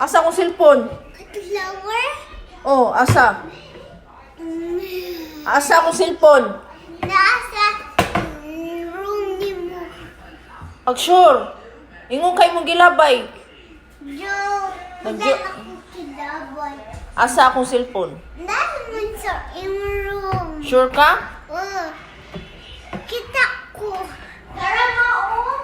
Asa akong cellphone? Flower? Oh, asa? Asa akong cellphone? Nasa room ni mo. Ag sure. Ingon kay mong gilabay. Joe, wala akong kilabay. Asa akong cellphone? Nasa man sa imong room. Sure ka? Oh, kita ko. Tara mo, oh.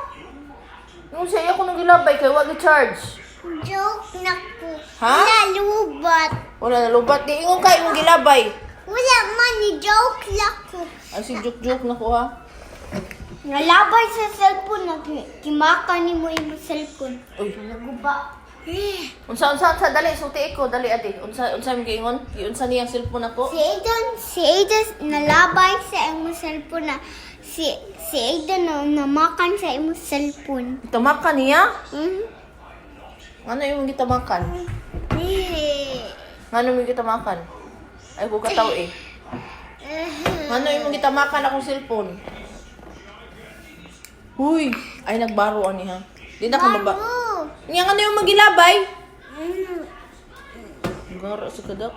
Ingon siya ako nang gilabay kay wa gi-charge. Joke na ko. Ha? Wala lubat. Wala na lubat. Di ingon kay mong gilabay. Wala man ni joke lang ko. Ay si joke joke na ko ha. Nalabay sa cellphone na kimaka ni mo imong cellphone. Uy. Naguba. Unsa unsa unsa dali sulti ko dali ate. Unsa unsa imong giingon? Giunsa niya ang cellphone ako? Si Aiden nalabay sa imong cellphone na si si Aiden na namakan sa imong cellphone. Tamakan niya? Mm? Ano yung gitamakan? Eh. Ngano mo gitamakan? Ay ko kataw eh. Ngano yung gitamakan akong cellphone? Huy, ay nagbaro ani ha. Di na ka maba. Baro. Nga ngano yung magilabay? Garo sa kadak.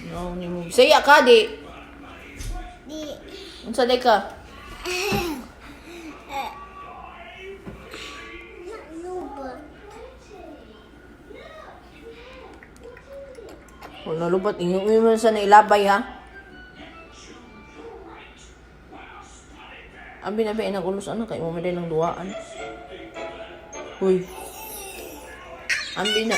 No, ni mo. Saya ka di. Di. Unsa day ka? Lubat. Wala lubat inyo mo sa nailabay ha. Abi na ba inagulos ano kay mo man ng duwaan. Huy. Ambi na.